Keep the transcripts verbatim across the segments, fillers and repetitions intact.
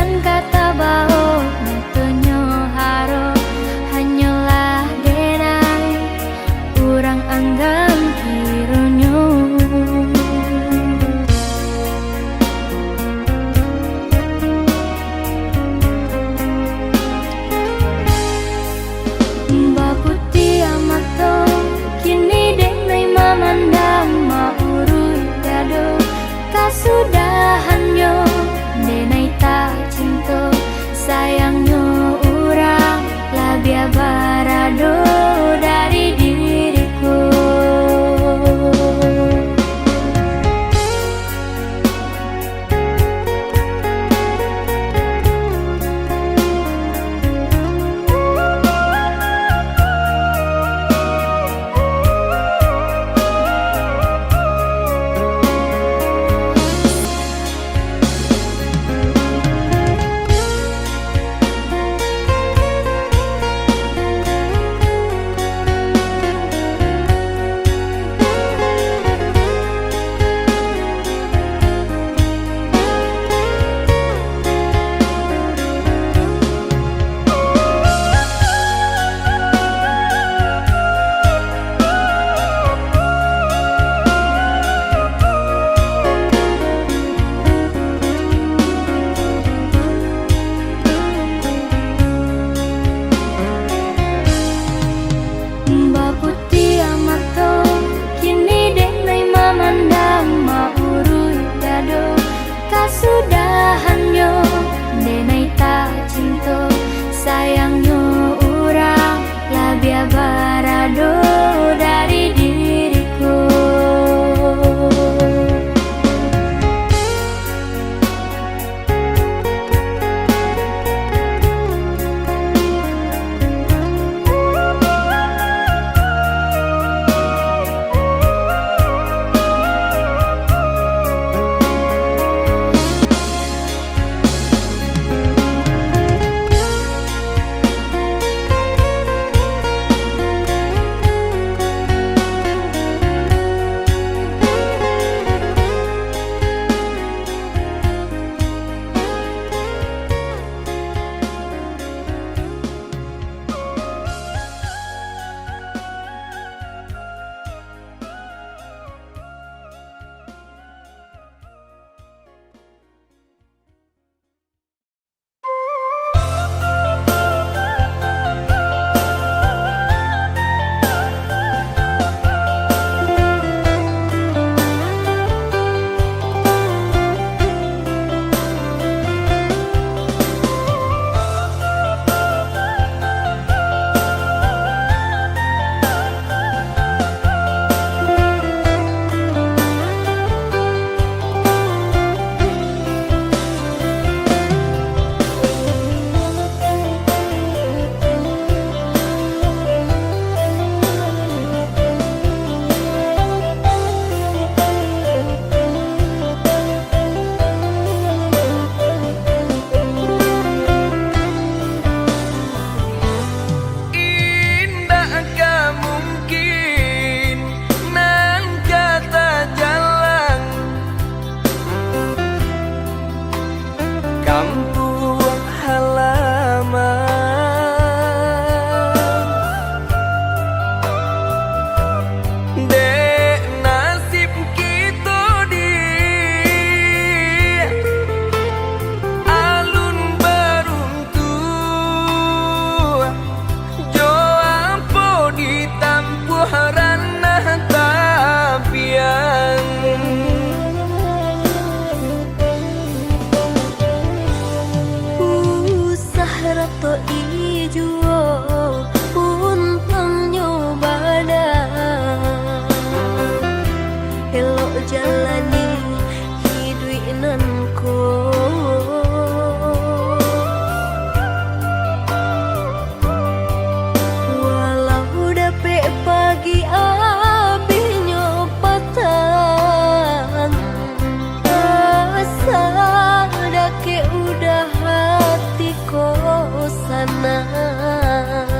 Kata baok, nyatonyo harok, hanyolah denai urang anggang kironyo. Baputiah mato, kini denai mamandang, mauruik dado. Kasudahannyo, denai tacinto, sayangnyo urang labiah barado dari diriku. Baputiah mato, kini denai mamandang, mauruik dado. Kasudahannyo, denai tacinto, sayangnyo urang labiah barado dari diriku. Indak ka mungkin nan ka tajalang kampuang halaman. Dek nasib kito di alun baruntuah, jo apo ditampuah ranah tapian. Usah ratok ijuo untuangnyo bana, elok jalani hiduik nan ko. Walau dapek pagi, abihnyo patang, asa dakek udah hati ko sanang.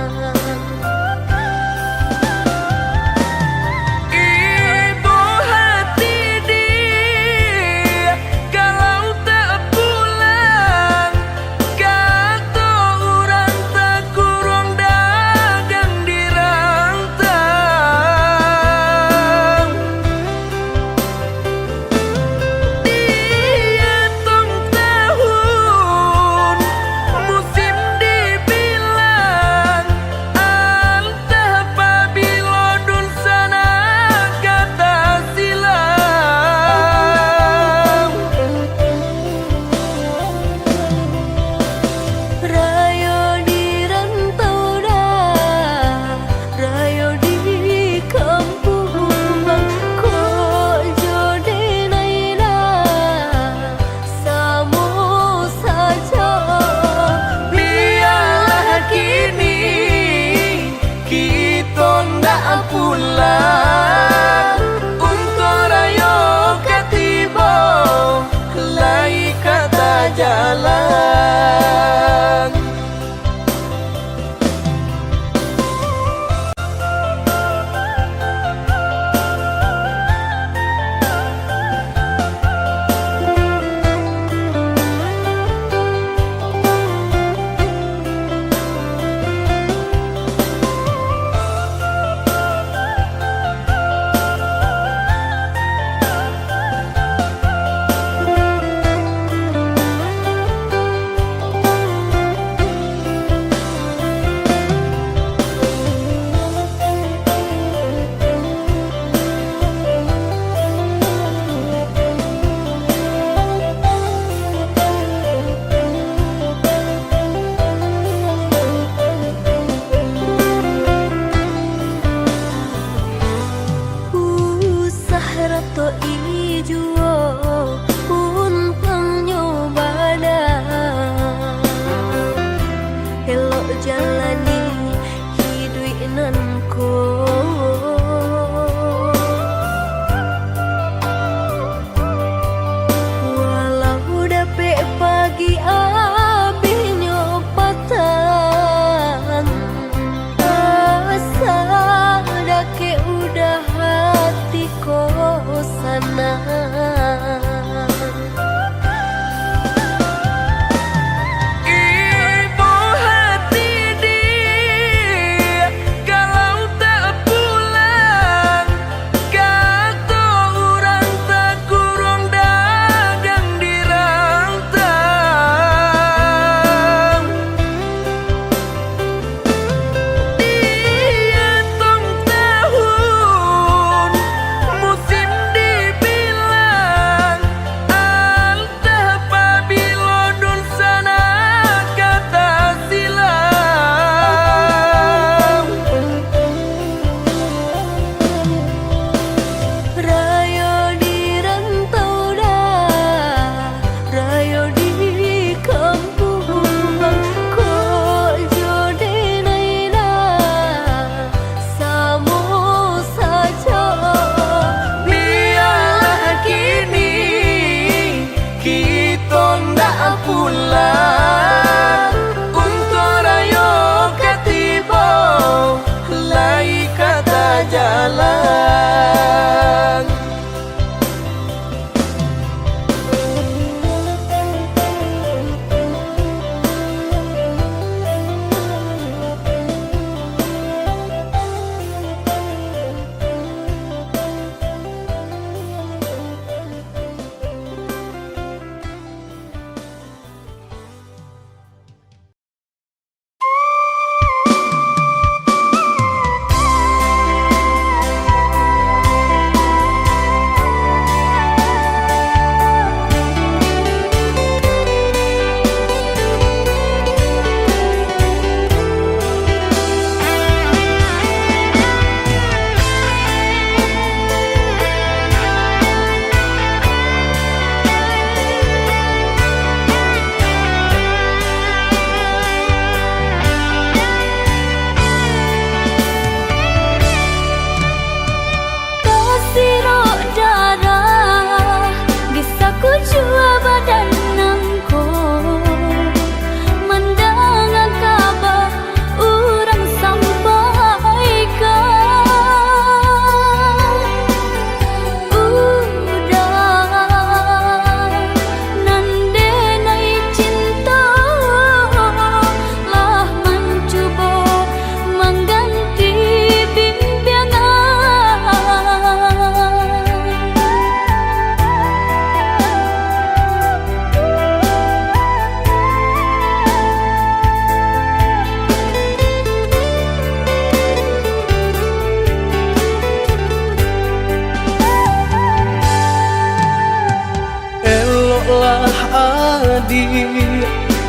Di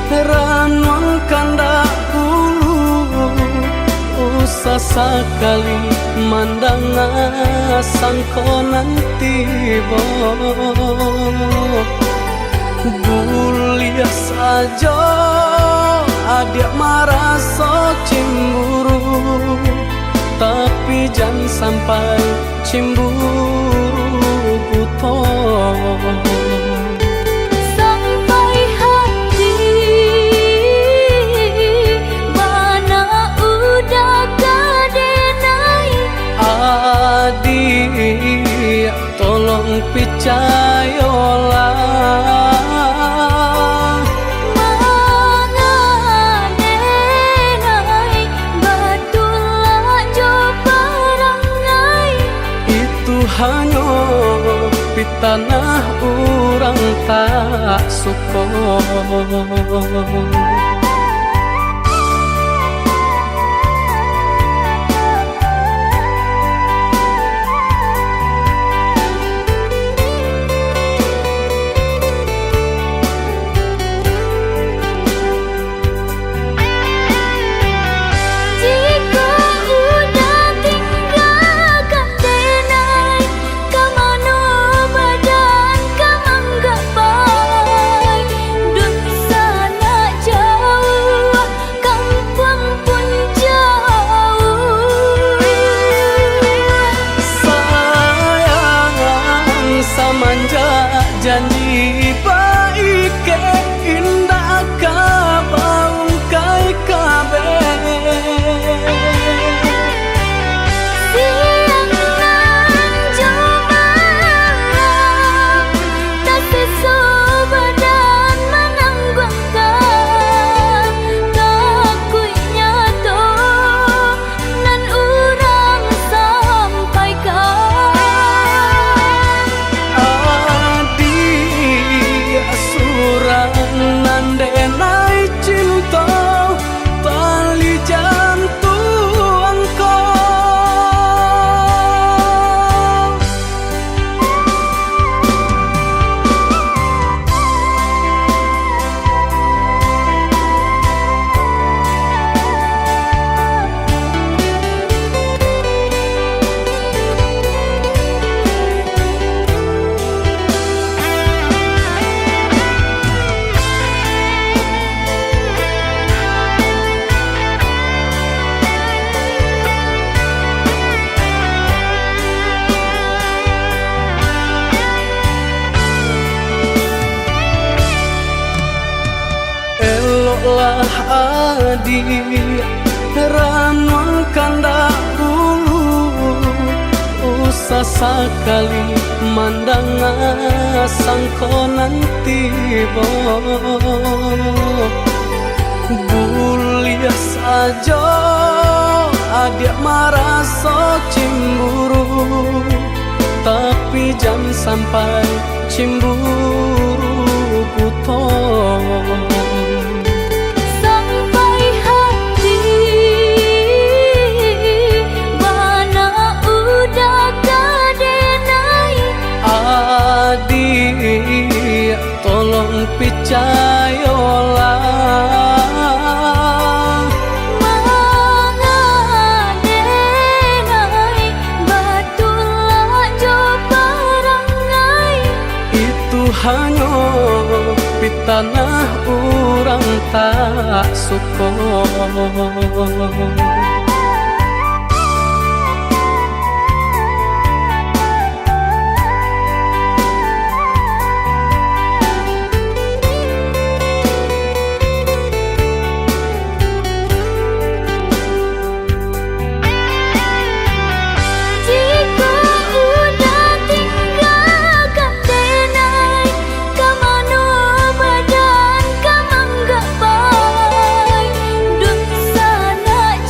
ranuang kandak bulu, usah sakali mandanga sangko nan tibo. Buliah sajo adiak maraso cimburu, tapi jan sampai cimburu buto. Sampai hati bana udah ka denai. Adiak, tolong picayolah. Manga denai, batulak jo parangai. Itu hanyo pitanah urang tak suko. Jikok udah tinggakan denai, ka mano badan ka manggapai? Dunsanak jauah, kampuang pun jauah. Sayang, samanjak janji baikek, indak ka baungkai kabeh. Siang nan jo malam, tasiso badan manangguangkan, takuiknyo tu nan urang sampaikan. Adiak surang nan denai cinto, tali jantuang ko. Eloklah adiak, ranuang kandak bulu, usah sakali mandanga sangko nan tibo. Buliah sajo adiak maraso cimburu, tapi jan sampai cimburu buto. Sampai hati bana udah ka denai. Adiak, tolong picayolah. Manga denai, batulak jo parangai. Itu hanyo pitanah urang tak suko. Jikok udah tinggakan denai, ka mano badan ka manggapai? Dunsanak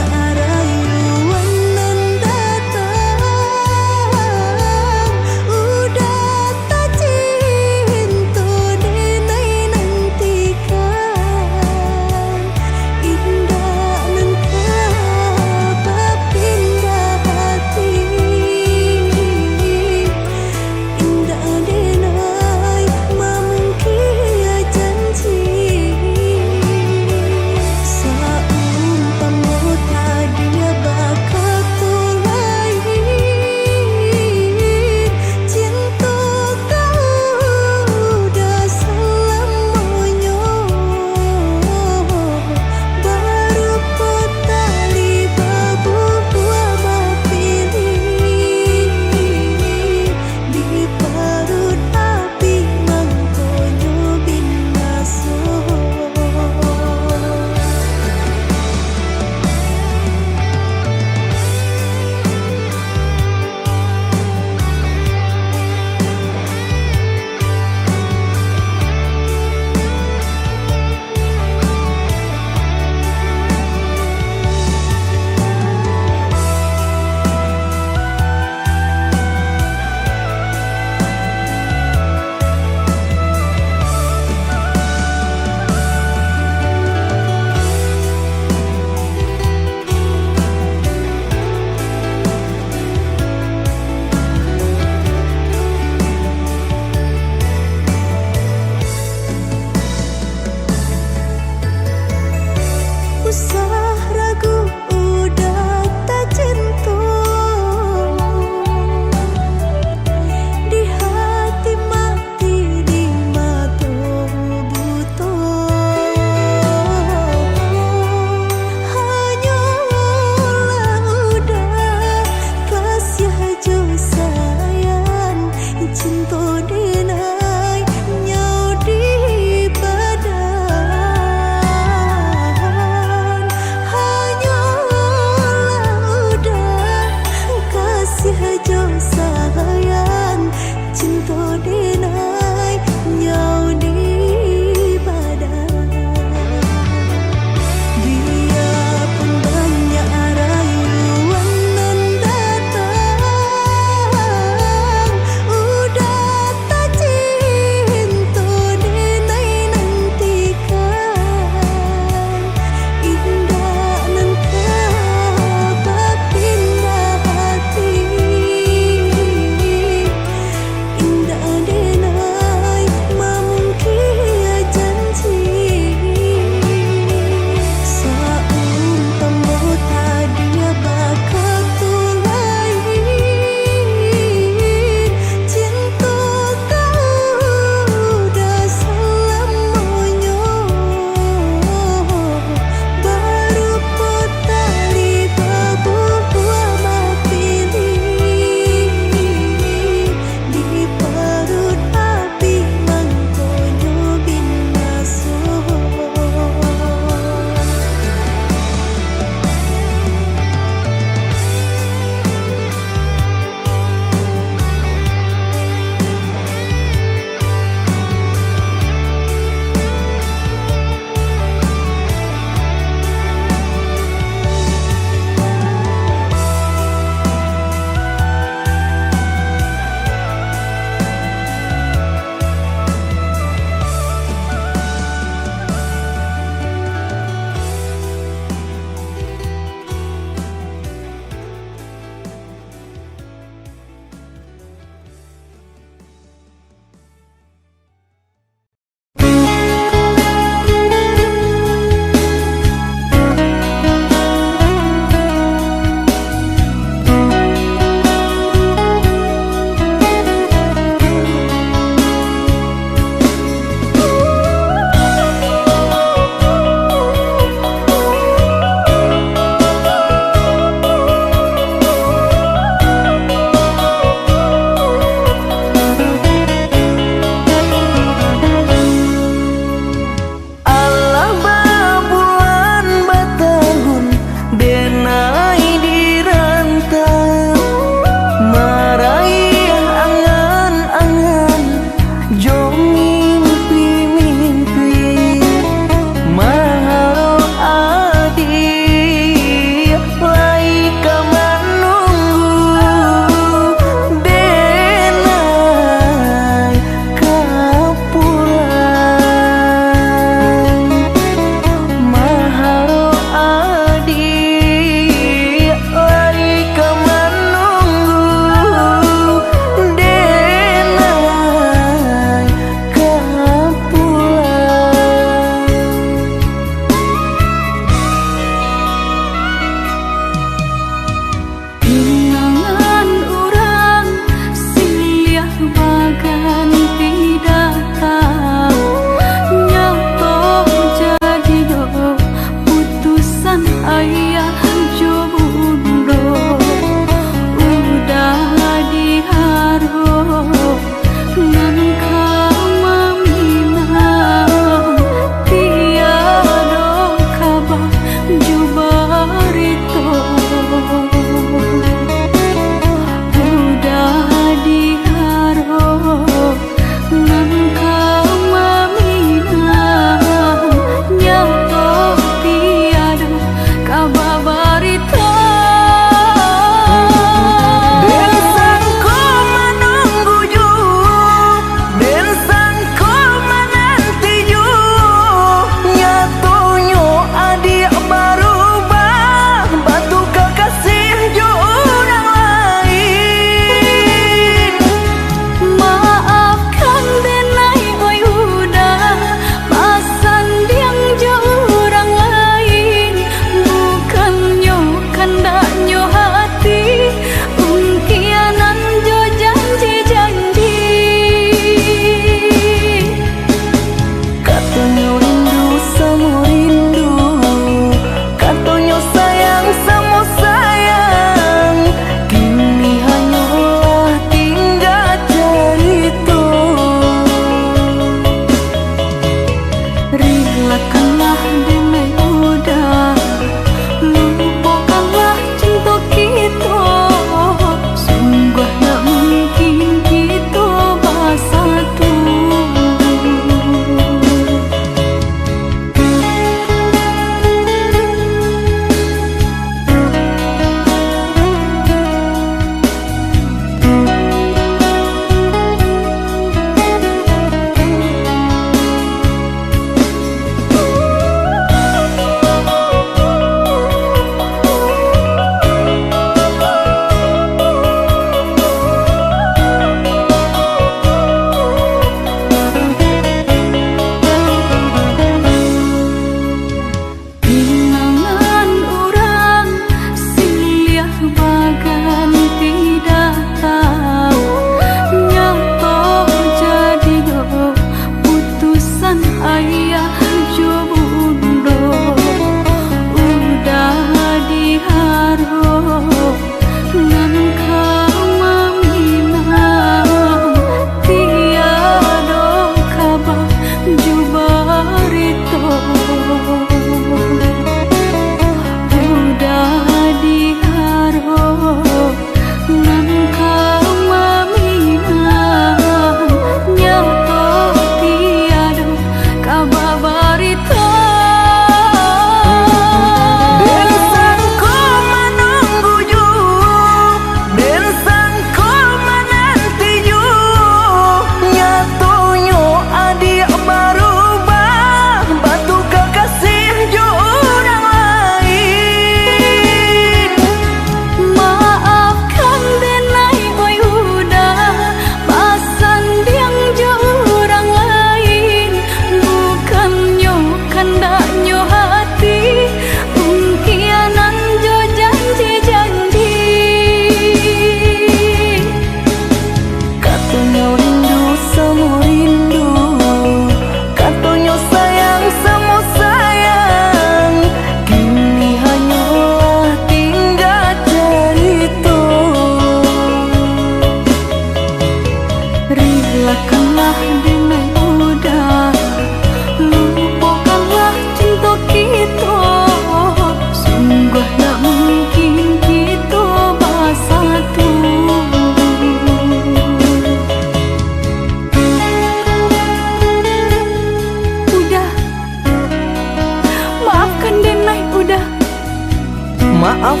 Maaf?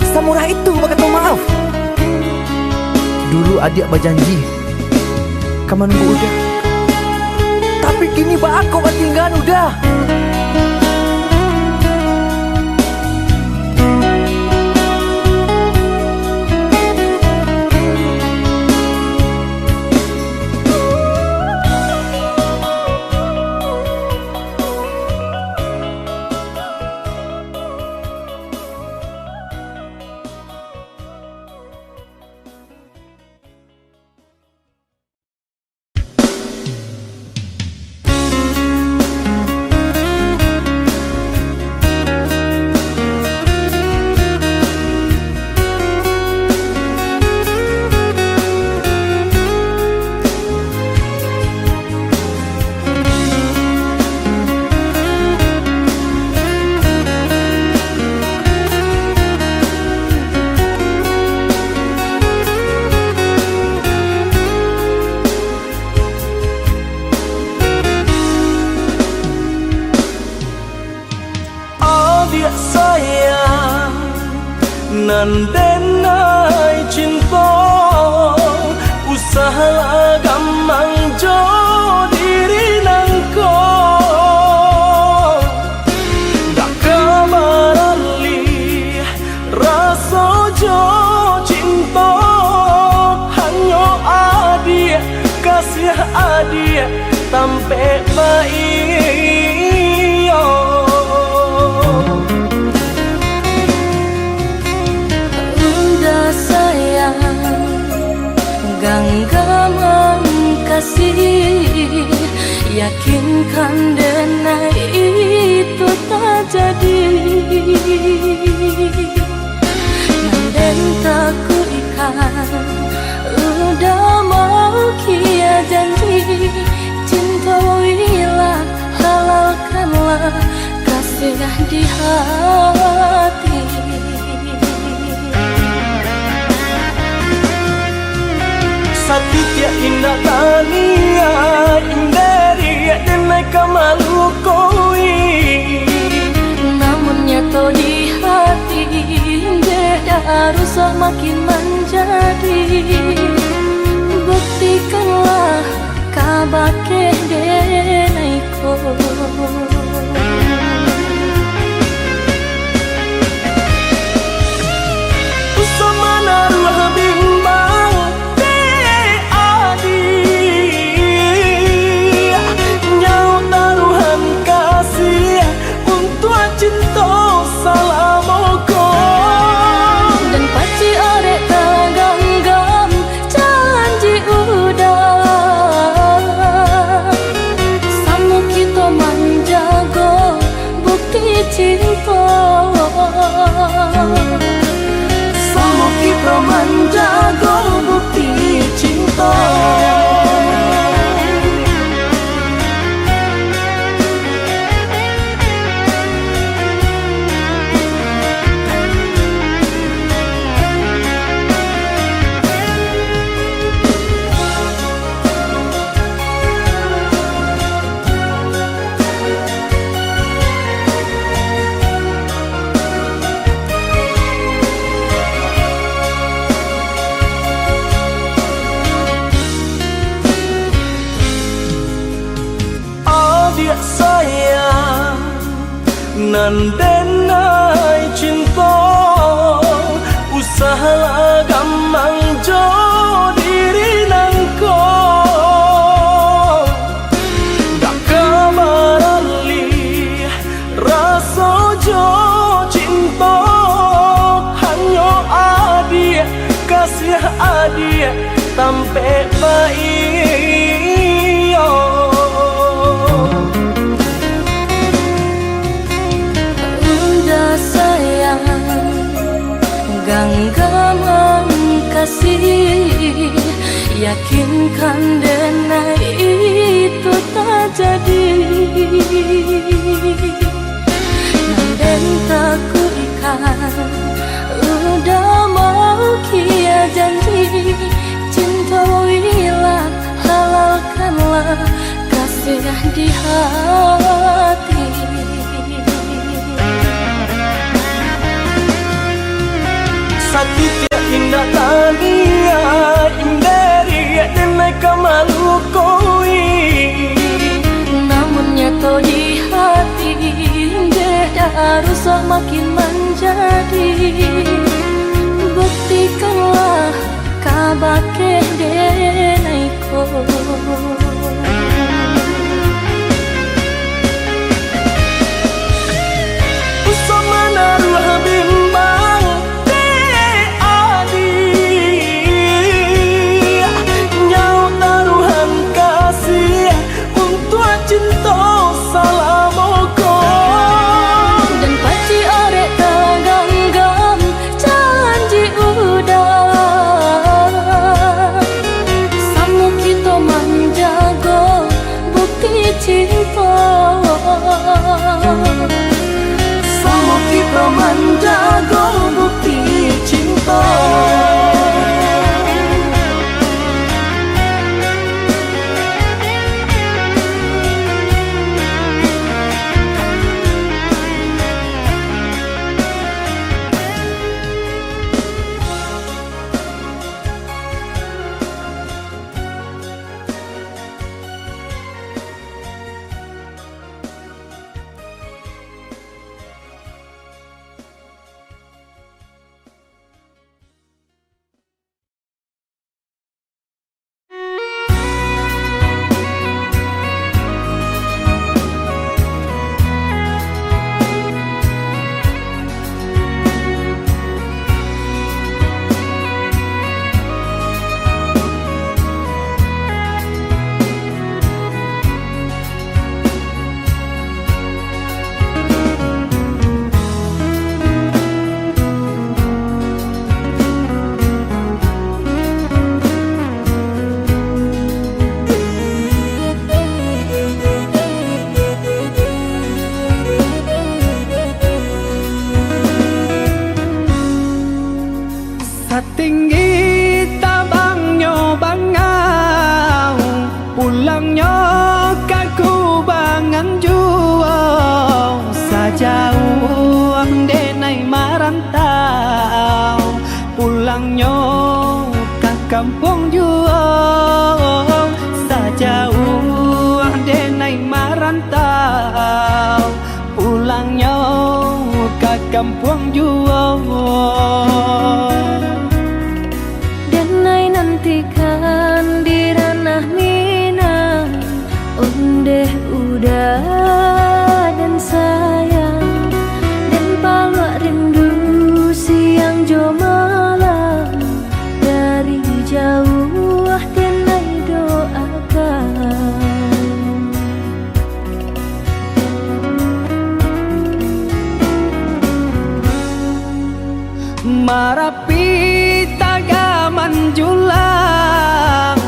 Samurah itu bakato maaf? Dulu adiak bajanji ka manunggu Uda, tapi kini baa kok batinggaan Uda? Adiak sayang, nan denai cinto, usahlah gamang jo diri nangko. Dak ka baralih raso jo cinto, hanyo adiak, kasiah adiak, tampek baiyo. Uda sayang, ganggaman kasih, yakinkan denai itu tajadi. Nan den takuikan, Uda maukia janji, cinto ilah halalkanlah kasih di hati. Satitiak indak taniaik, inderi denai ka malukoi. Namun nyato di hati, dek dak rusak makin manjadi. Buktikanlah kabake denai ko. Usah manaruah bimbang, dek adiak. Nyawa taruahan kasih untuak cinto salamo ko. Dan pacik arek taganggam janji Uda, samo kito manjago bukti cinto. Samo kito manjago bukti cinto. Adiak sayang, nan denai cinto, usahlah gamang jo diri nangko. Dak ka baralih raso jo cinto, hanyo adiak, kasiah adiak, tampek baiyo. Uda sayang, ganggaman kasih, yakinkan denai itu tajadi. Nan den takuikan, Uda maukia janji, cinto ilah halalkanlah kasih di hati. Malukoi. Namun nyato di hati, dek dak rusak makin manjadi. Buktikanlah kabake denai ko. Usah manaruah bimbang, dek adiak. Nyawa taruahan kasih untuak cinto salamo ko. Dan pacik arek taganggam janji udah. Samo kito manjago bukti cinto. Samo kito manjago bukti cinto. Satinggi tabangnyo bangau, pulangnyo ka kubangan juo. Sajauah denai marantau, pulangnyo ka kampuang juo. Sajauah denai marantau, pulangnyo ka kampuang juo. Denai nantikan di ranah Minang, ondeh udah dan sayang, den paluak rindu siang jo malam, dari jauah denai doakan. Marapi tagak manjulang,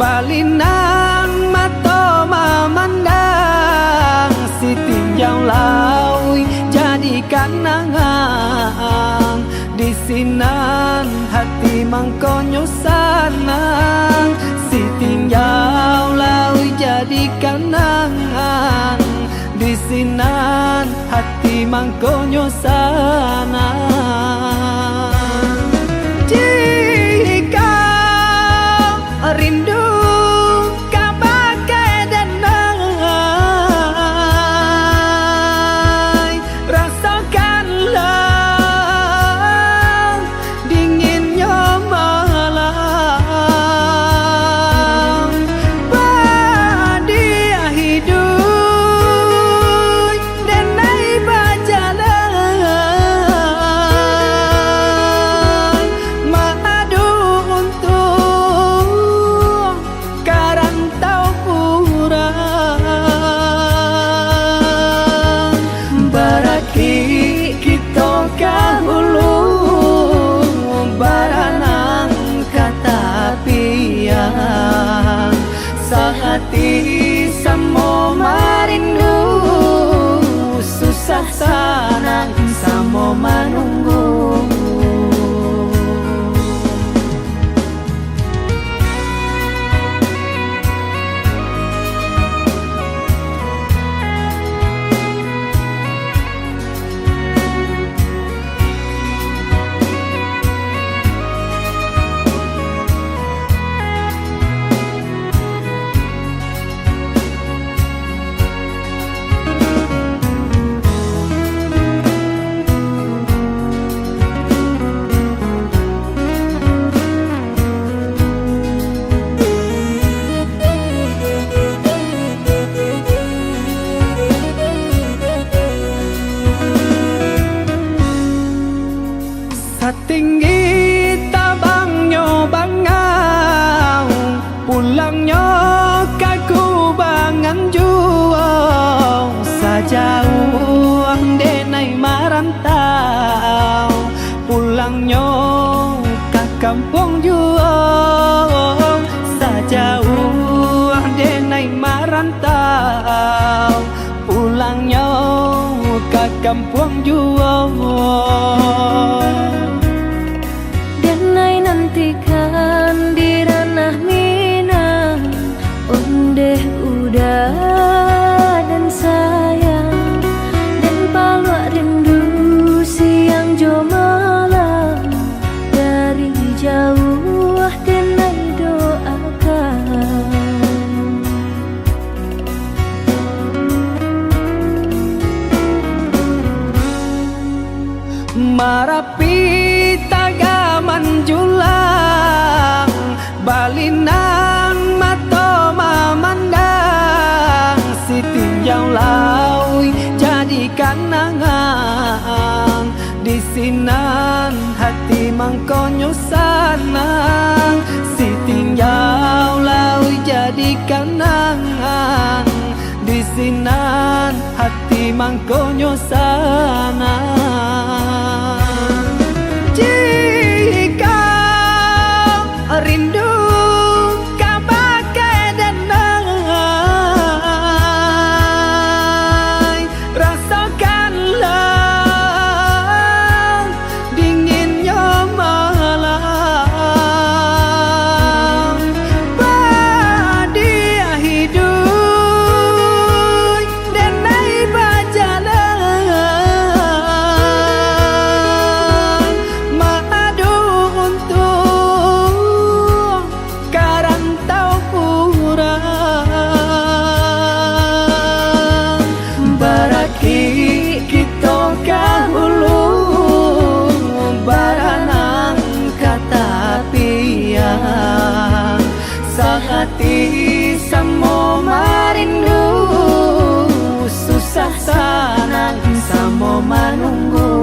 balinang mato mamandang, Sitinjau Lauik jadi kanangan. Di sinan hati mangkonyo sanang, Sitinjau Lauik jadi kanangan. Di sinan hati mangkonyo sanang. Jikau rindu kabake denai, rasokanlah dinginnyo malam. Padiah iduik denai bajalan, maadu untuang ka rantau urang. Barakik kito ka hulu, baranang ka tapian. Sahati samo marindu, susah sanang samo manunggu. Pulangnyo ka kampuang juo. Denai nantikan di ranah Minang, ondeh uda den sayang, den paluak rindu siang jo malam, dari jauah denai doakan. Marapi tagak manjulang, balinang mato mamandang, Sitinjau Lauik jadi kanangan. Di sinan hati mangkonyo sanang, Sitinjau Lauik jadi kanangan. Di sinan hati mangkonyo sanang. Jikok rindu ka bakeh denai, rasokanlah dinginnyo malam. Padiah iduik denai bajalan, maadu untuak ka rantau urang. Barakik kito ka hulu, baranang ka tapian. Sahati samo marindu, susah sanang samo manunggu.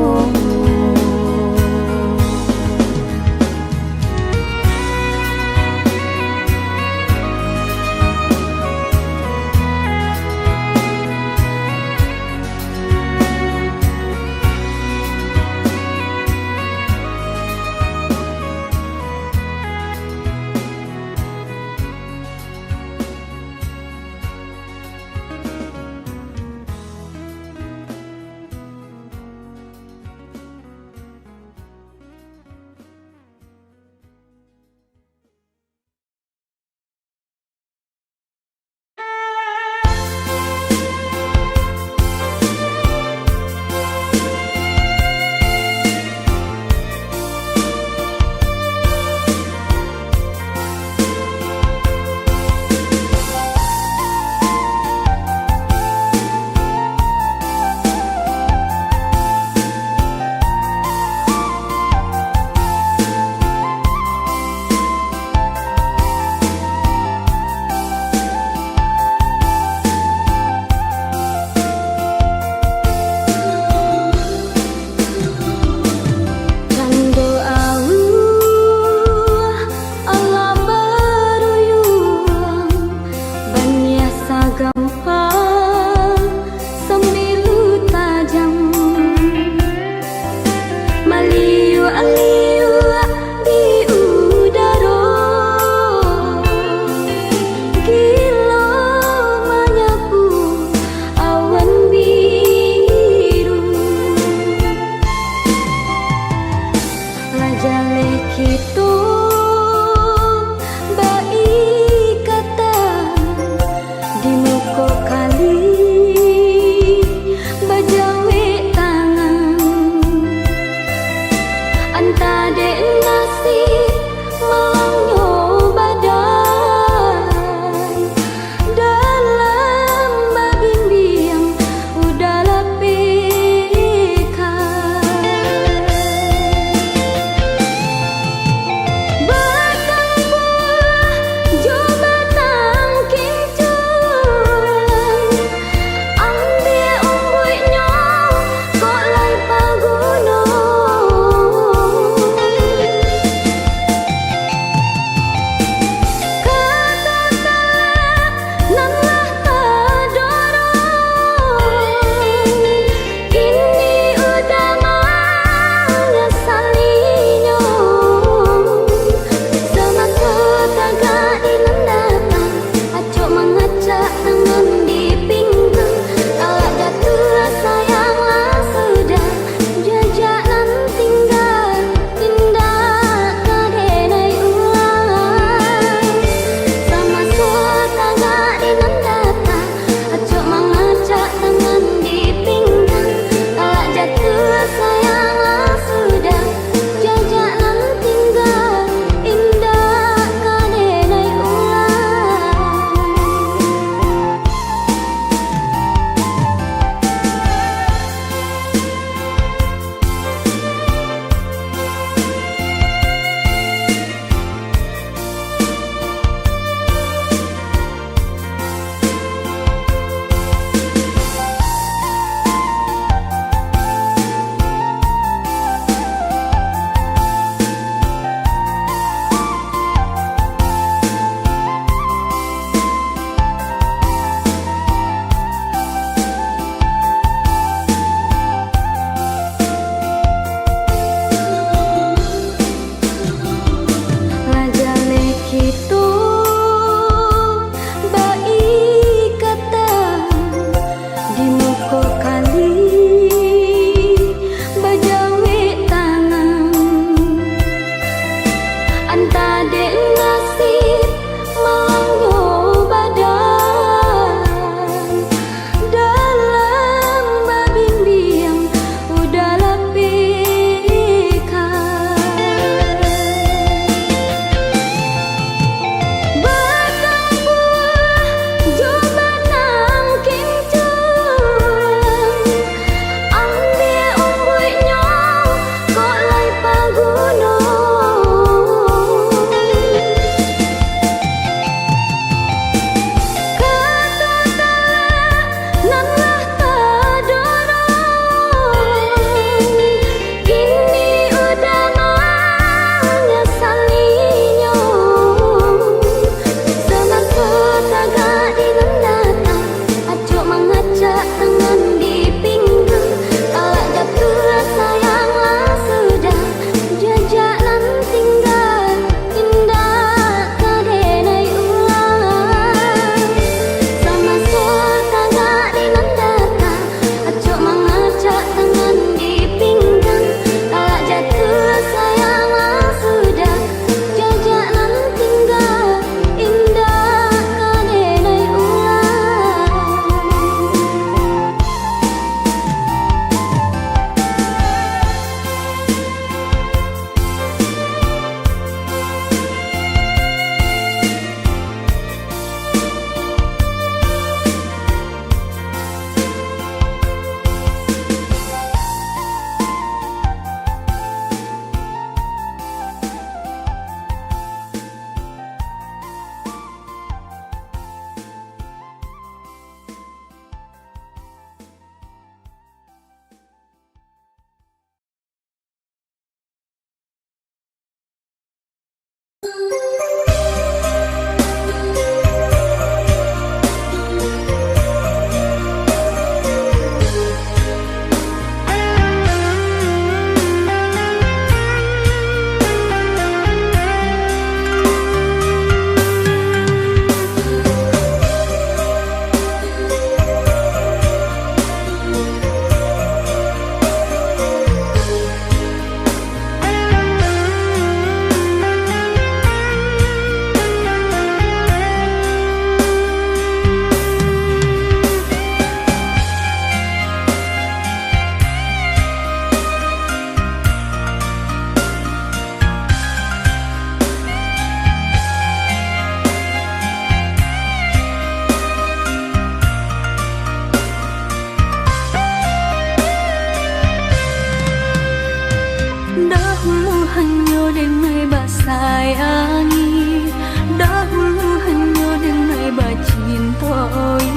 Hanyo denai basayangi, dahulu hanyo denai bacintoi,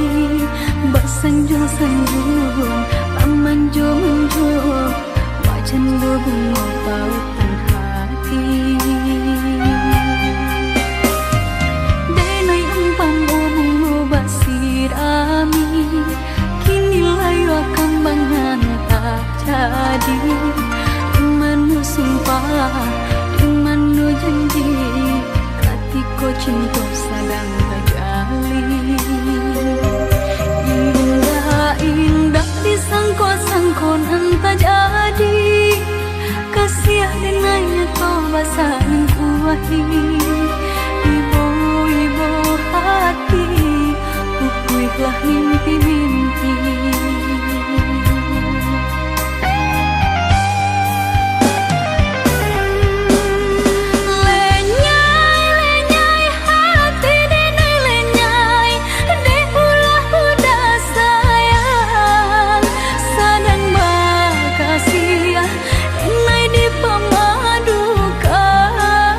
basanjuang-sanjuang, bamanjo-manjo, bak cando bungo pautan hati. Denai umpamo bungo basirami, kini layua kambangan tak jadi. Di mano sumpah, di mano janji, katiko cinto sadang tajalin. Indak-indak disangko-sangko nan tajadi, kasiah denai nyato basalingkuahi. Ibo-ibo hati, pupuihlah mimpi-mimpi. Lenyai, lenyai hati denai lenyai, dek ulah budak sayang, sadang bakasiah, denai dipamadukan.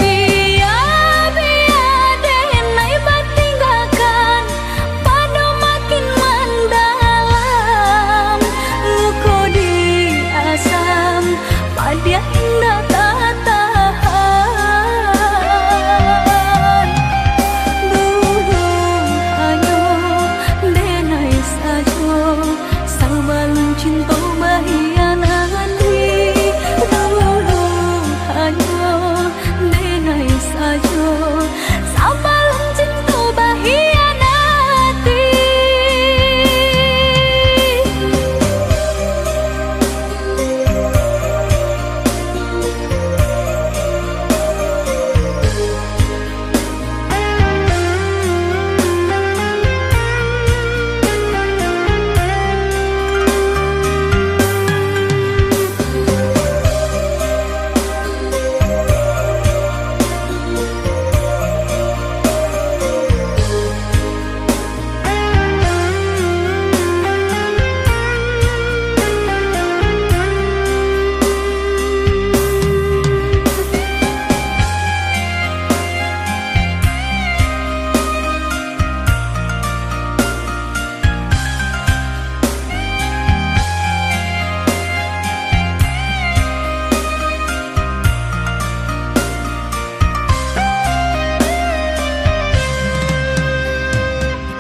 Bia-bia denai batinggakan, pado makin mandalam, luko di asam, padiah indak tatahan. Dulu hanyo denai sajo, sabalun cinto bahianati. Dulu hanyo denai sajo, sabalun cinto bahianati.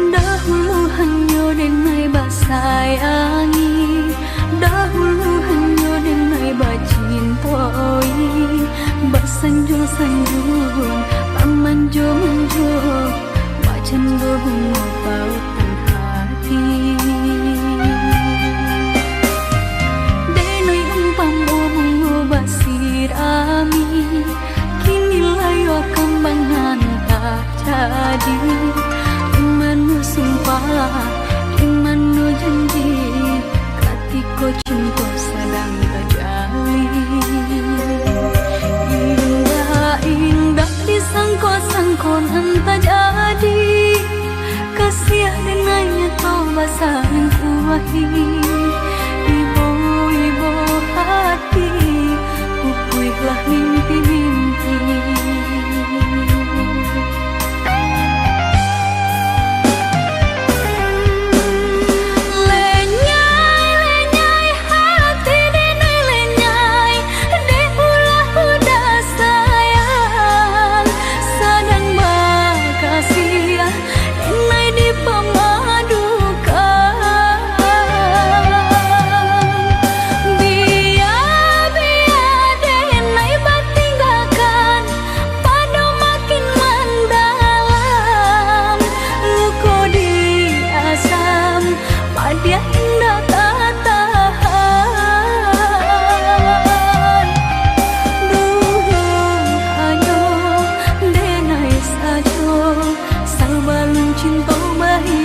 Dahulu hanyo denai basayangi, dahulu hanyo denai bacintoi, basanjuang-sanjuang, bamanjo-manjo, bak cando bungo pautan hati. Denai umpamo bungo basirami, kini layua kambangan tak jadi. Di mano sumpah, di mano janji, katiko cinto sadang tajalin. Indak-indak disangko-sangko nan tajadi, kasiah denai nyato basalingkuahi. Ibo-ibo hati, pupuihlah mimpi-mimpi. Lenyai, lenyai hati denai lenyai, dek ulah budak sayang, sadang bakasiah, denai dipamadukan. Bia-bia denai batinggakan, pado makin mandalam, luko di asam, padiah indak tatahan. Dulu hanyo denai sajo, sabalun cinto bahi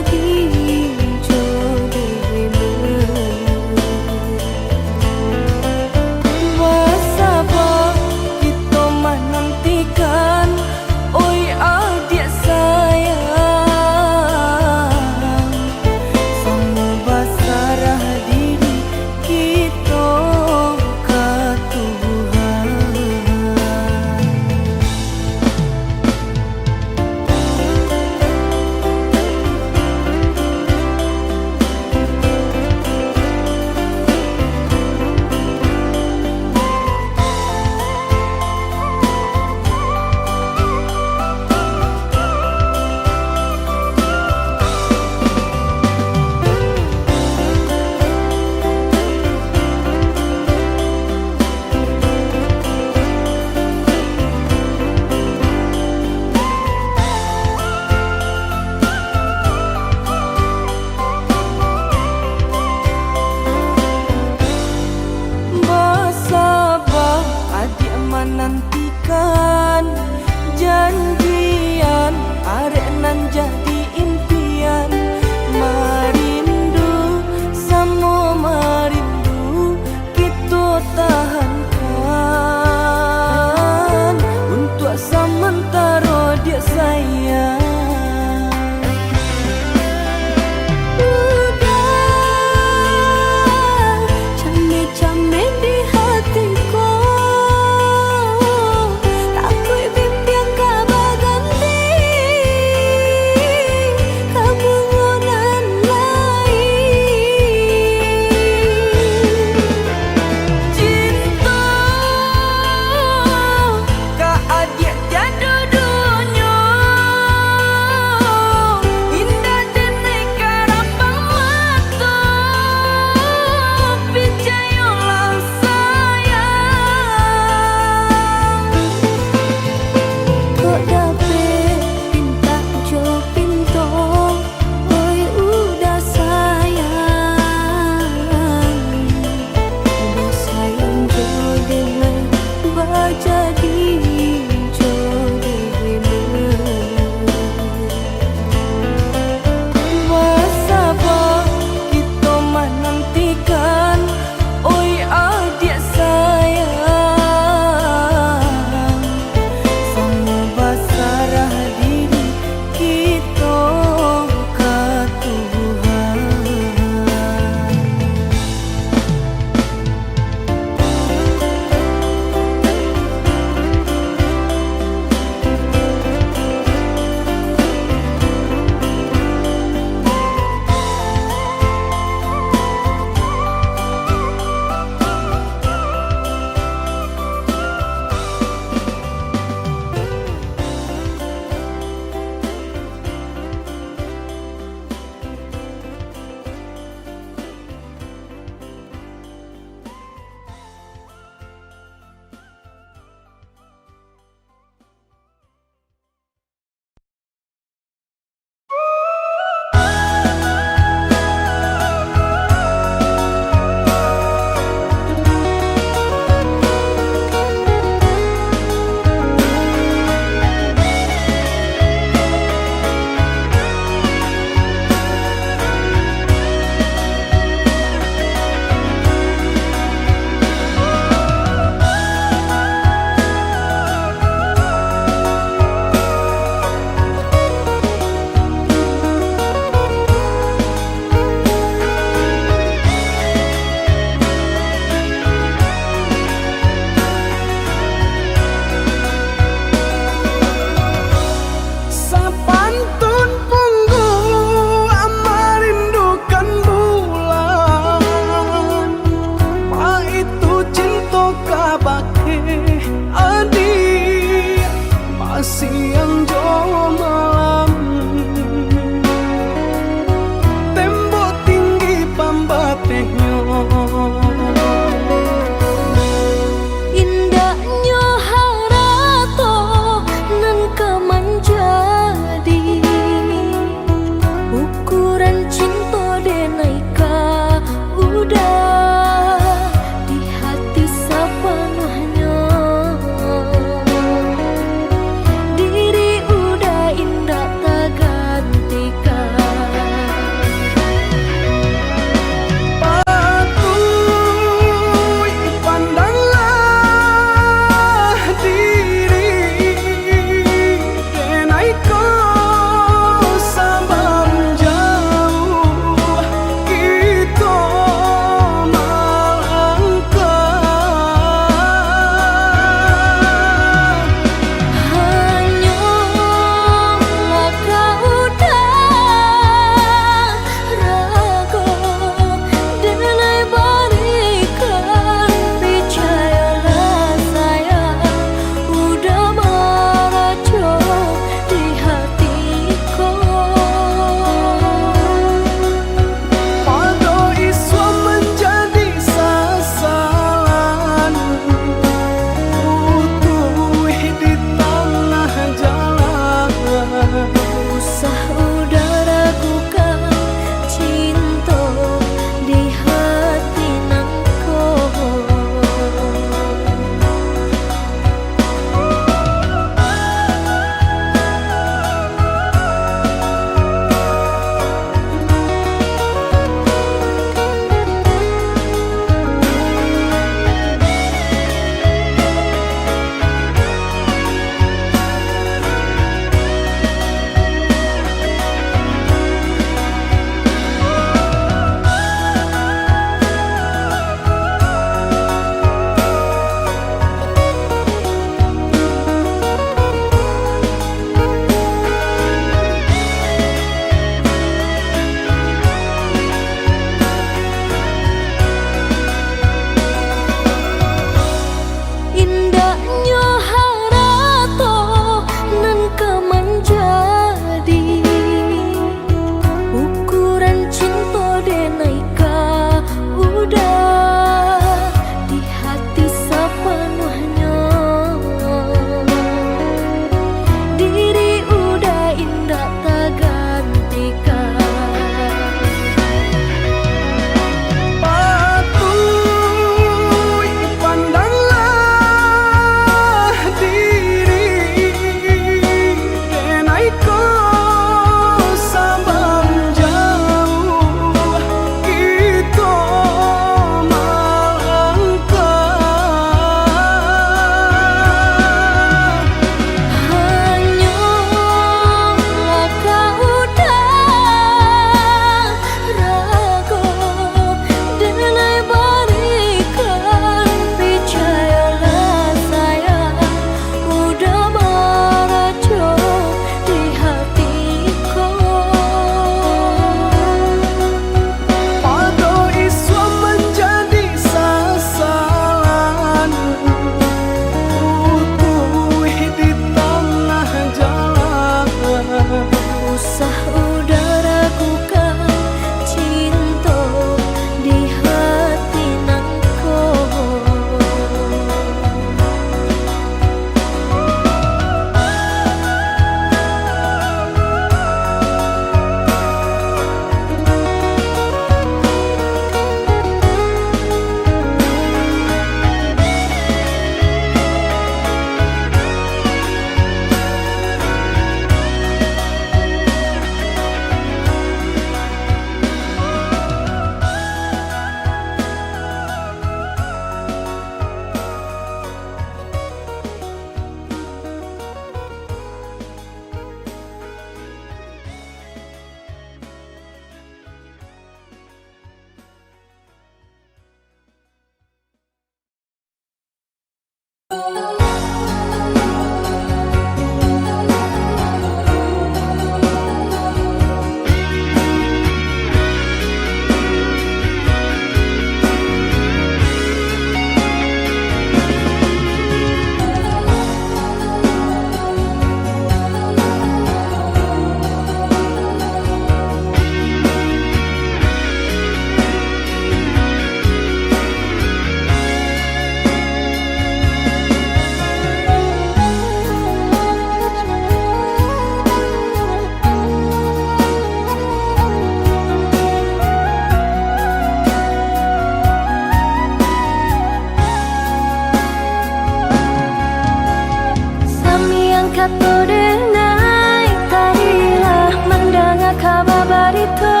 Kato denai tadi lah mandanga kaba barito,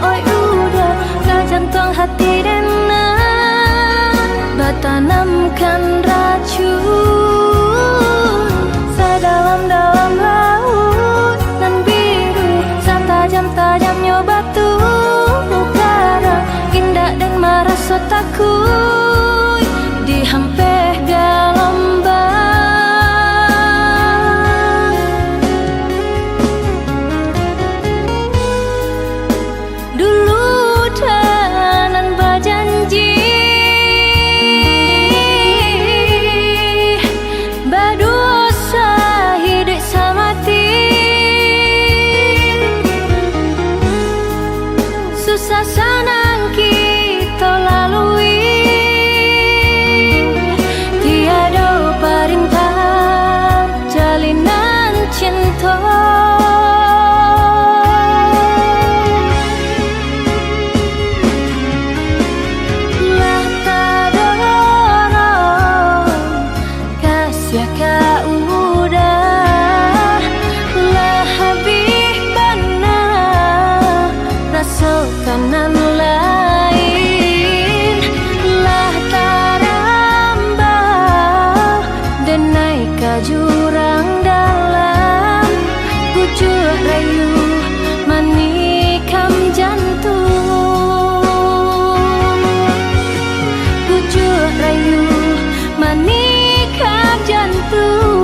oi uda, ka jantuang hati denai batanamkan racun. Sadalam-dalam lauik nan biru, satajam-tajamnyo batu karang, indak den maraso takuik dihampeh galombang. Dulu den nan bajanji, baduo sahiduik samati. Susah sanang kito lalui, tiado parintah jalinan cinto. Lah tadorong kasiah ka uda, lah abih bana raso ka nan lain, lah tarambau denai ka jurang dalam, pucuak rayu manikam jantuang, pucuak rayu manikam jantuang.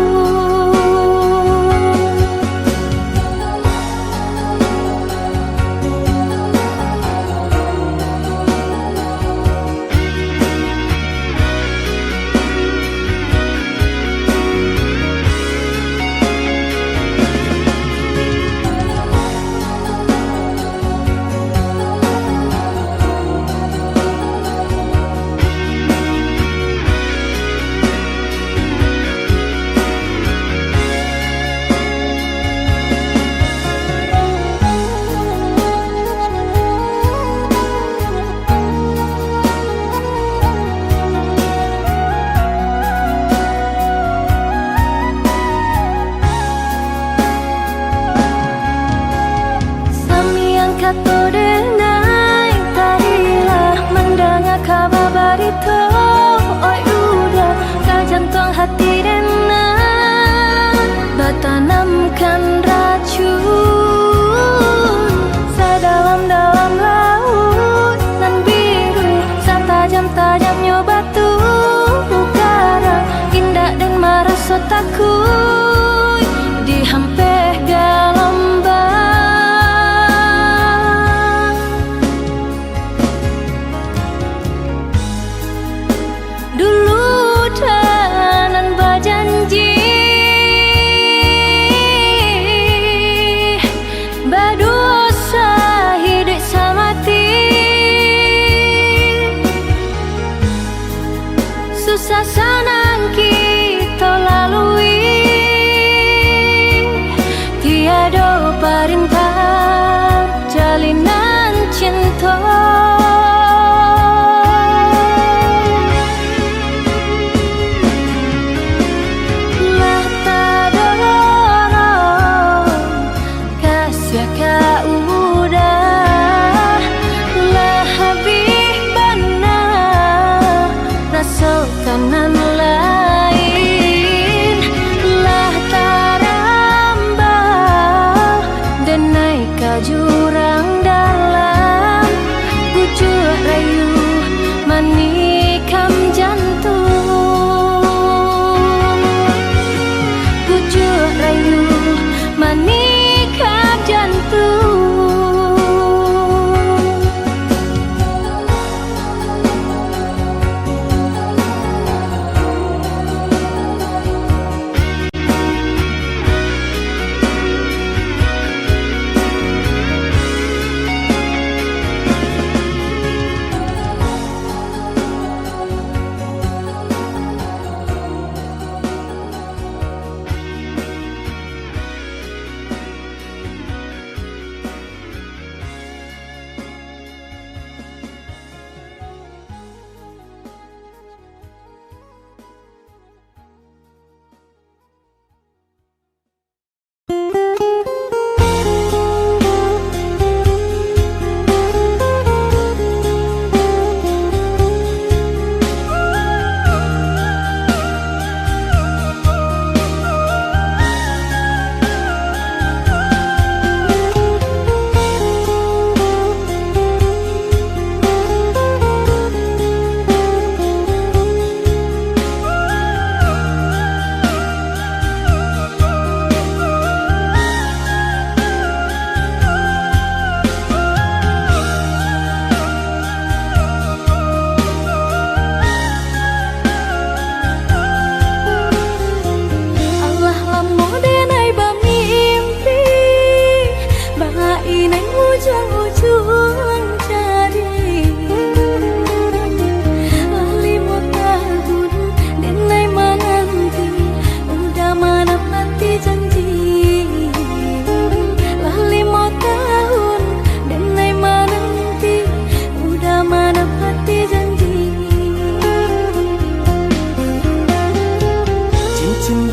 Samiang kato denai tadi lah mandanga kaba barito, oi uda, ka jantuang hati denai batanamkan racun. Sadalam-dalam lauik nan biru, satajam-tajamnyo batu karang, indak den maraso takuik dihampeh galombang. Dulu den nan bajanji, baduo sahiduik samati. Susah sanang kito lalui, tiado parintah jalinan cinto. Lah tadorong kasiah ka uda, lah abih bana raso ka nan lain, lah tarambau den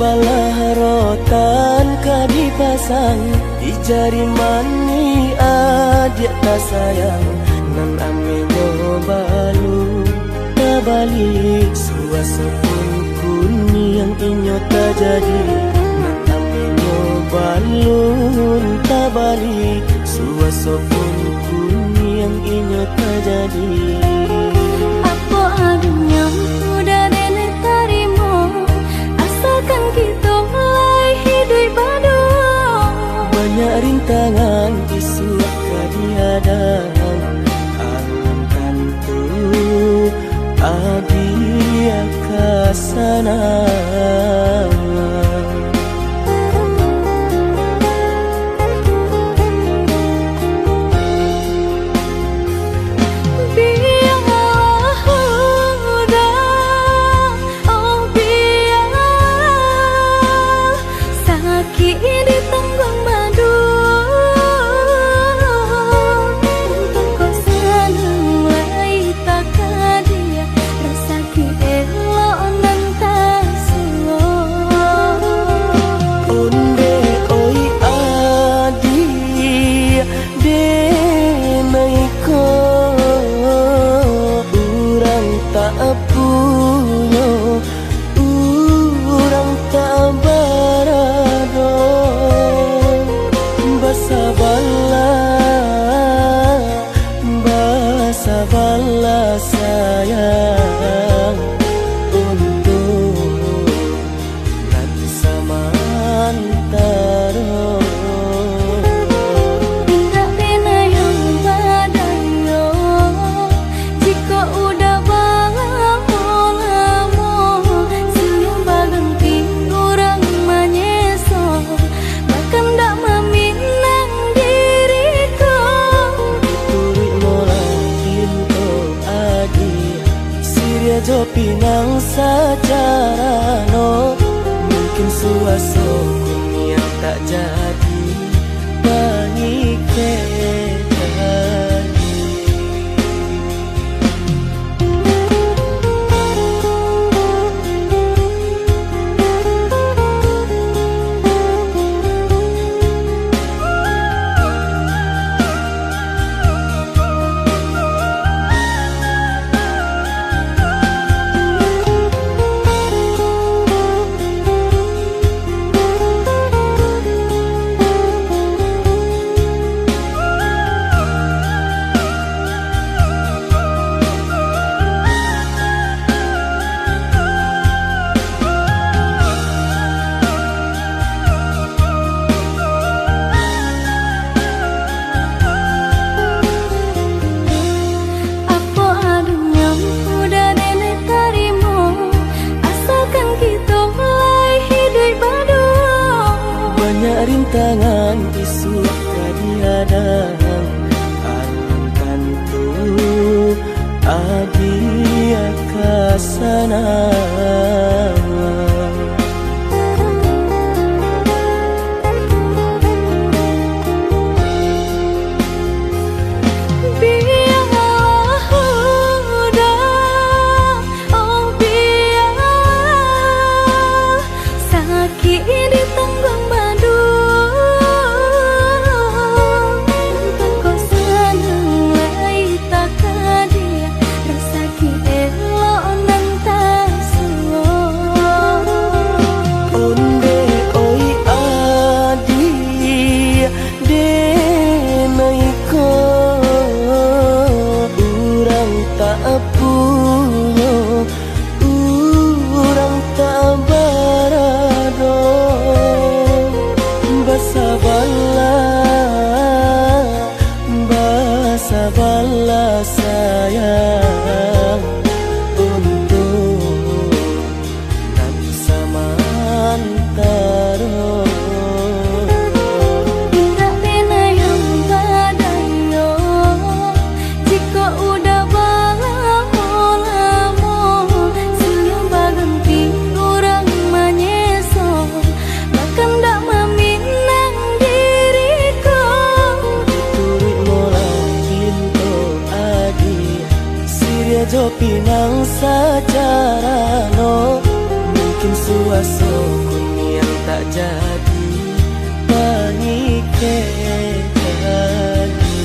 Balah rotan ka dipasang di jari manih adiak tasayang, nan amenyo balun tabalik, suaso pun kuniang inyo tajadi, nan amenyo balun tabalik, suaso pun kuniang inyo tajadi. Apo adunyo udah denai tarimo, asakan kito lai hiduik baduo. Banyak rintangan isuak ka dihadang, alun tantu adiak ka sanang. Bialah udah, oh bialah, sakik ditangguang baduo. Untuang ko sanang lai takadiak, rasaki elok nan tasuo. Ondeh oi adiak, denai ko urang tak punyo, urang tak barado. Basabalah, basabalah sayang, untuak nan samantaro. Indak pernah yang badayo, jikok udah balamo-lamo, silih baganti urang manyeso, bakandak maminang diri ko. Turuik molah pinto adiak, siriah jo pinang sajarano, mungkin suaso kuniang tak jadi pangikek tadi. Apo adunyo udah denai tarimo, asakan kito lai hiduik baduo. Banyak rintangan isuak ka dihadang, alun tantu adiak ka sanang. Bialah udah, oh bialah, sakik ditangguang baduo. Untuang ko sanang lai takadiak, rasaki elok nan tasuo. Ondeh oi adiak, denai ko urang tak punyo, urang tak barado. Basabalah, basabalah sayang, untuak nan samantaro. Indak pernah yang badayo, jikok udah balamo-lamo, silih baganti urang manyeso, bakandak maminang diri ko. Turuik molah pinto adiak, siriah jo pinang sajarano, mungkin suaso kuniang Jadi pangikek ati.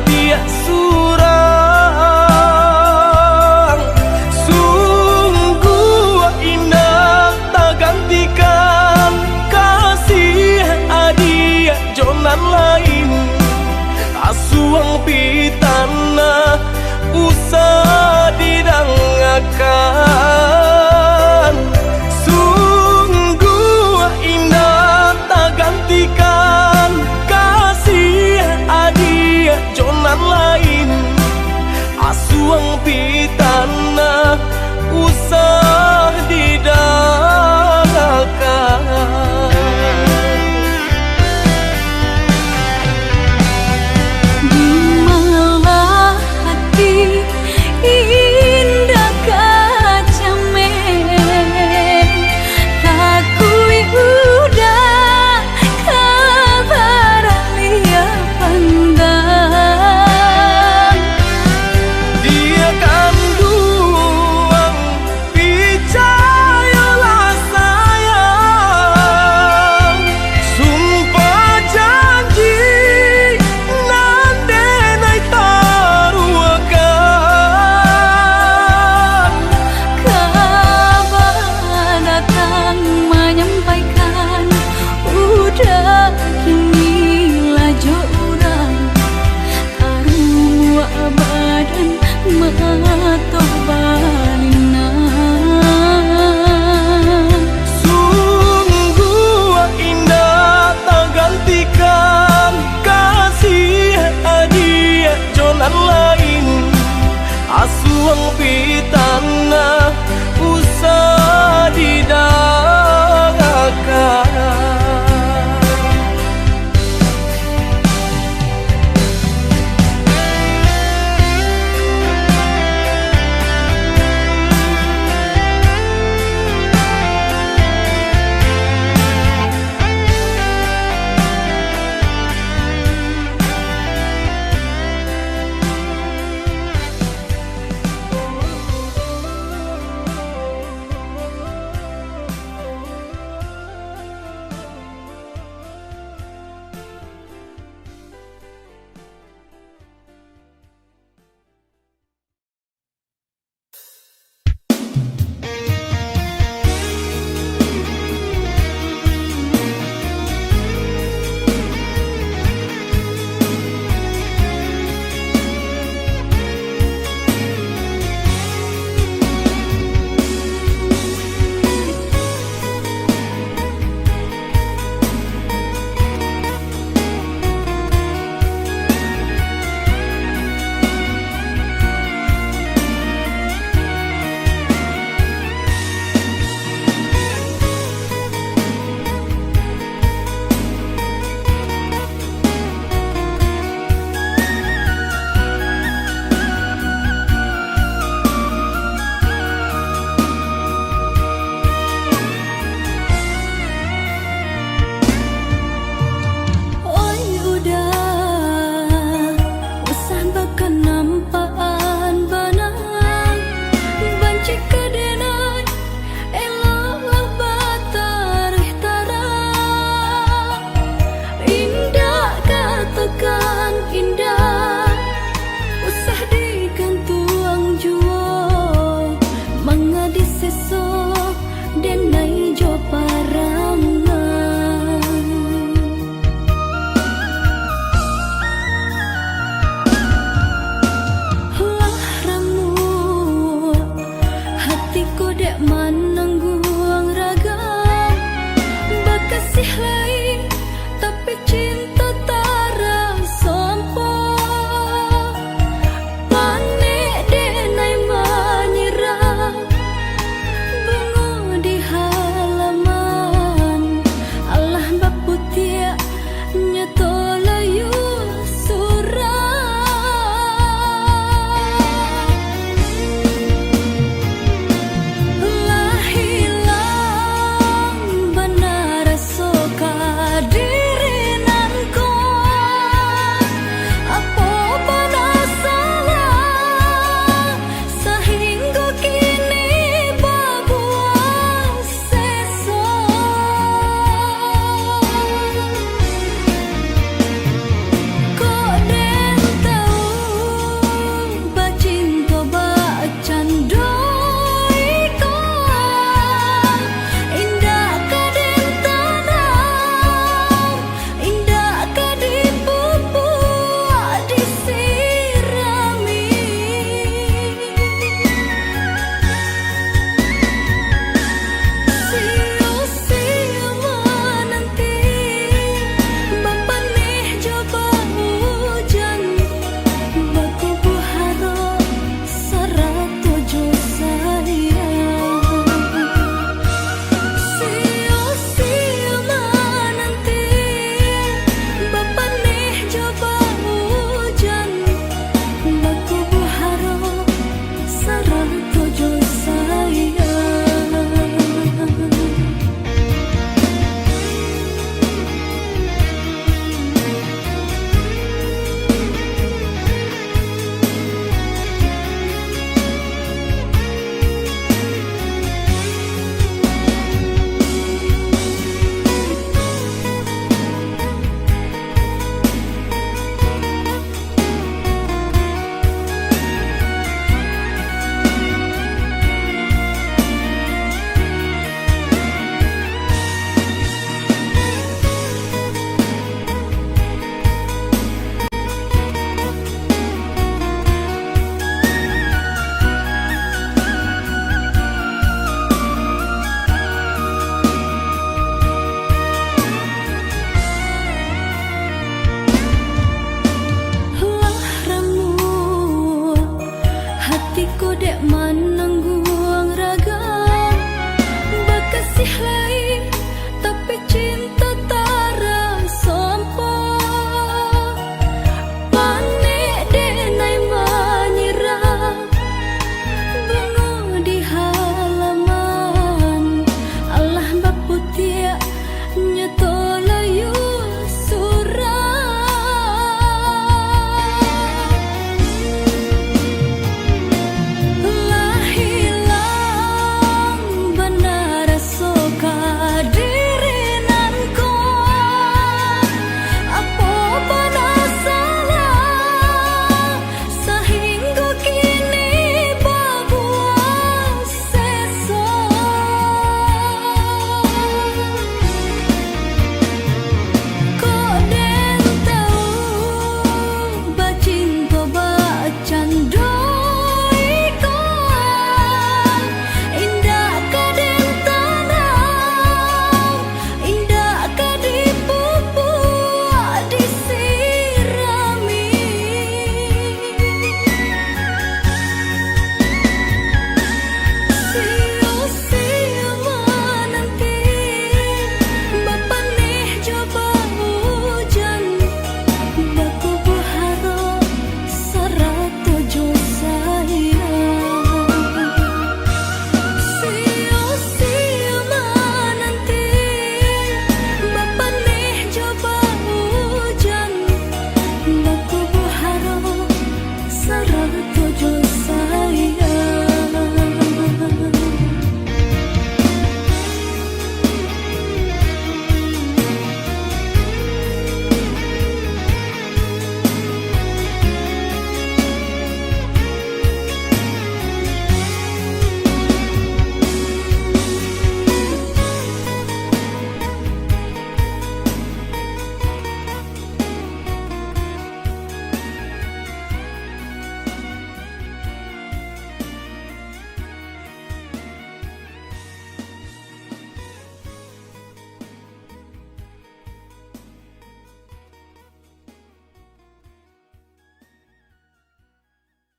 Adiak surang, sungguh indak tagantikan kasih adiak jo nan lain. Asuang pitanah usah didangakan. Sungguh indak tagantikan kasih adiak jo nan lain. Asuang pitanah